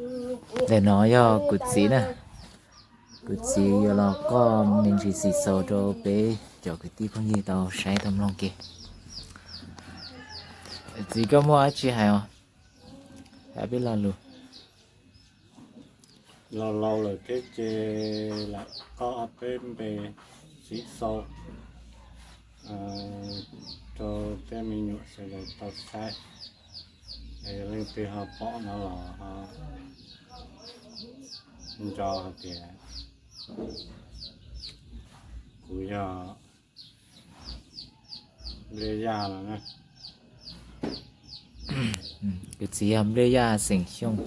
Ntawm no yog kuv txiv na. Kuv txiv yuav los qoj me ntsis xim xaus rau peb cov kwv tij phooj ywg tau saib tau mloog ke. Txiv, koj muaj dab tsi hais os? Hais peb lo lus. Laus laus lawm thiab ces lam qoj ob peb npe xim xaus rau tej me nyuam sawv daws tau saib. Yog leej twg ho pom no los ho nco hais tias kuv yog Npliaj Yaj no na. Kuv txiv yog Npliaj Yaj xeem Xyooj,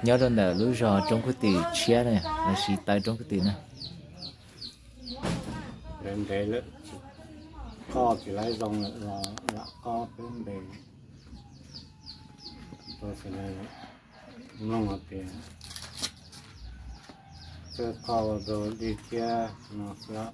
nyob rau ntawm lub zos Roob Kub Twm tshiab na, lossis taw Roob Kub Twm na. Ntev ntev lawm, qoj tsis laib zoo lawm los lam qoj peb npe rau sawv daws mloog hais tias txawj qoj ua dog dig thiab no xwb.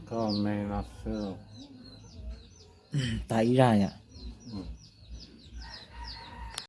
Koj me no xwb. Tag ib zaj yom.